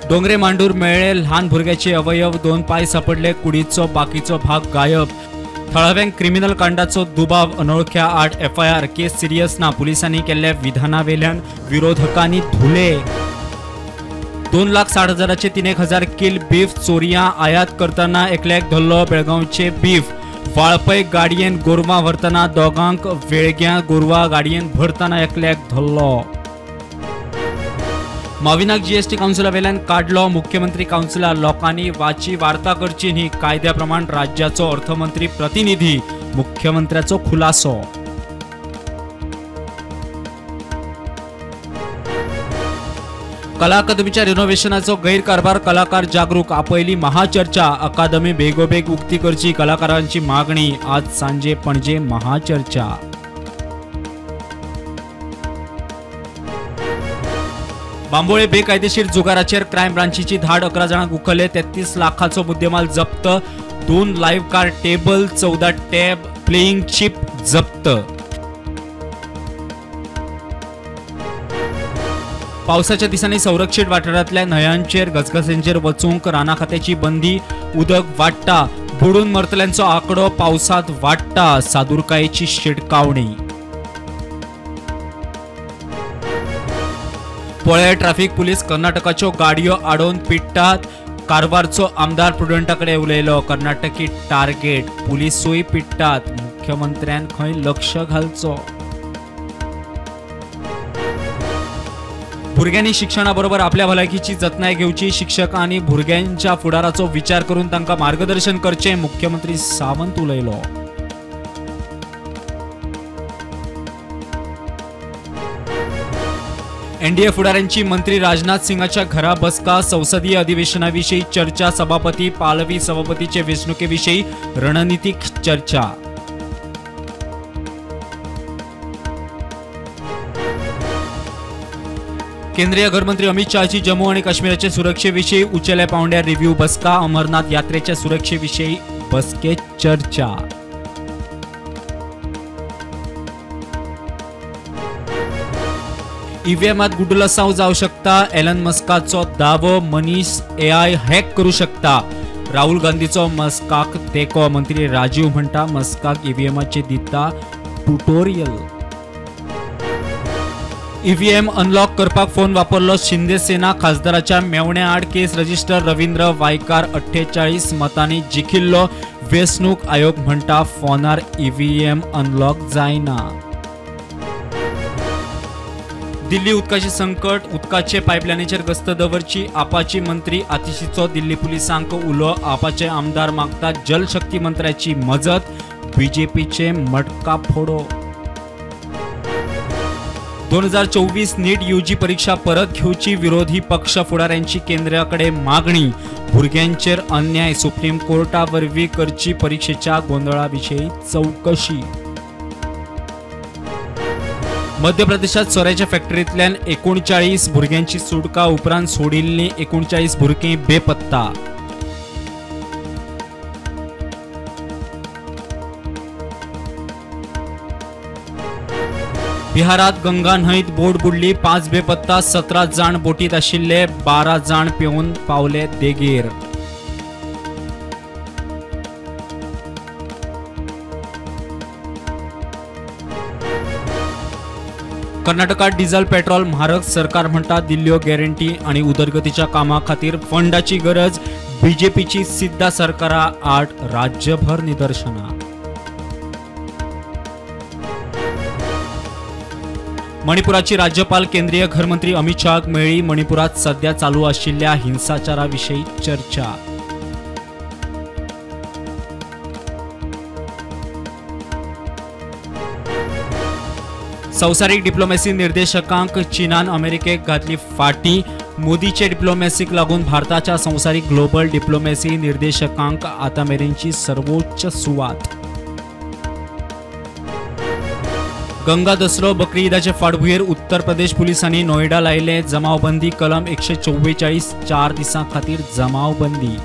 डोंगरे मांडूर मेळ्ळे ल्हान भुरग्याचे अवयव, 2 पाय सापडले, कुडीचो बाकीचो भाग गायब। थळाव्यांक क्रिमिनल कांडाचो दुबाव, अनोळख्या आड एफआयआर, केस सिरियस ना। पुलिसांनी केल्ल्या विधानावेल्यान विरोधकांनी धुले। 2,60,000चे 3,000 किल बीफ चोरयां आयात करतना एकल्याक धरलो। बेळगांवचे बीफ वाळपय गाडयेन गोरवां व्हरतना दोगांक, वेळग्यां गोरवां गाडयेन भरतना एकल्याक धरलो। माविनाक जीएसटी काउन्सिला वेल्यान काडलो। मुख्यमंत्री काउन्सिला लोकांनी वाची वार्ता करची न्ही, कायद्या प्रमाण राज्याचो अर्थमंत्री प्रतिनिधी, मुख्यमंत्र्याचो खुलासो। कला अकादमीच्या रिनोव्हेशनाचो गैरकारभार, कलाकार जागरूक, आपयली महाचर्चा। अकादमी बेगोबेग उक्ती करची, कलाकारांची मागणी। आज सांजे पणजे महाचर्चा। बांबोळे बेकायदेशीर जुगाराचेर क्रायम ब्रांचीची धाड, 11 जाणांक उखल्ले, 33 लाखाचो मुद्देमाल जप्त, 2 live card table, 14 tab, playing chip जप्त। पावसाच्या दिसांनी संरक्षित वाठारांतल्या न्हंयांचेर घसघश्यांचेर वचूंक राना खात्याची बंदी। उदक वाडटा, बुडून मरतल्यांचो आंकडो पावसांत वाडटा, सादुरकायेची शिटकावणी। पळे ट्राफिक पुलीस कर्नाटकाच्यो गाडयो आडोवन पिडटात। कारवारचो आमदार प्रुडंटा कडेन उलयलो, कर्नाटकी टार्गेट, पुलिसूय पिडटात, मुख्यमंत्र्यान खंय लक्ष घालचो। भुरग्यांनी शिक्षणा बरोबर आपल्या भलायकीची जतनाय घेवची, शिक्षक आनी भुरग्यांच्या फुडाराचो विचार करून तांकां मार्गदर्शन करचें, मुख्यमंत्री सावंत उलयलो। एनडीए फुडाऱ्यांची मंत्री राजनाथ सिंगाच्या घरा बसका, संसदीय अधिवेशनाविषयी चर्चा। सभापती पालवी सभापतीचे वेंचणुकेविषयी रणनीतिक चर्चा। केंद्रीय गृहमंत्री अमित शहाची जम्मू आणि काश्मीराचे सुरक्षेविषयी उंचेल्या पावंड्यार रिव्ह्यू बसका। अमरनाथ यात्रेच्या सुरक्षेविषयी बसकेत चर्चा। ईव्हीएमात गुड्डलसांव जावं शकता, एलन मस्काचो दावो, मनीस एआय हॅक करू शकता। राहुल गांधीचो मस्काक तेंको, मंत्री राजीव म्हणटा मस्काक ईव्हीएमाचे दिता ट्युटोरियल। ईव्हीएम अनलॉक करपाक फोन वापरलो, शिंदे सेना खासदाराच्या मेवण्या आड केस रजिस्टर। रवींद्र वायकार 48 मतांनी जिखिल्लो। वेंचणूक आयोग म्हणटा फोनार ईव्हीएम अनलॉक जायना। दिल्ली उदकाचें संकट, उदकाचे पायपलायनीचेर गस्त दवरची, आपाची मंत्री आतिशीचो दिल्ली पुलिसांक उलो। आपाचे आमदार मागतात जलशक्ती मंत्र्याची मजत, बीजेपीचे मटका फोडो। 2024 नीट यूजी परीक्षा परत घेवची, विरोधी पक्ष फुडाऱ्यांची केंद्राकडे मागणी। भुरग्यांचेर अन्याय, सुप्रीम कोर्टा वरवीं करची परीक्षेच्या गोंदळाविशीं चवकशी। मध्य प्रदेशात सोऱ्याच्या फॅक्टरींतल्यान 39 भुरग्यांची सुटका, उपरांत सोडिल्लीं 39 भुरगीं बेपत्ता। बिहारात गंगा न्हंयत बोट बुडली, 5 बेपत्ता, 17 जाण बोटीत आशिल्ले, 12 जाण पेंवन पावले देगेर। कर्नाटकात डिझेल पेट्रोल म्हारग, सरकार म्हणटा दिल्ल्यो गॅरंटी आनी उदरगतीच्या कामा खातीर फंडाची गरज। बीजेपीची सिद्धा सरकारा आड राज्यभर निदर्शनां। मणिपुराची राज्यपाल केंद्रीय घरमंत्री अमित शहाक मेळ्ळी, मणिपुरात सध्या चालू आशिल्ल्या हिंसाचाराविशीं चर्चा। संवसारीक डिप्लोमॅसी निर्देशकांक चीनान अमेरिकेक घातली फाटी। मोदीचे डिप्लोमॅसीक लागून भारताच्या संवसारीक ग्लोबल डिप्लोमॅसी निर्देशकांक आतां मेरेनची सर्वोच्च सुवात। गंगा दसरो बकरी ईदाचे फाटभुंयेर उत्तर प्रदेश पुलिसांनी नोएडा लायले जमावबंदी, कलम 144 4 दिसां खातीर जमावबंदी।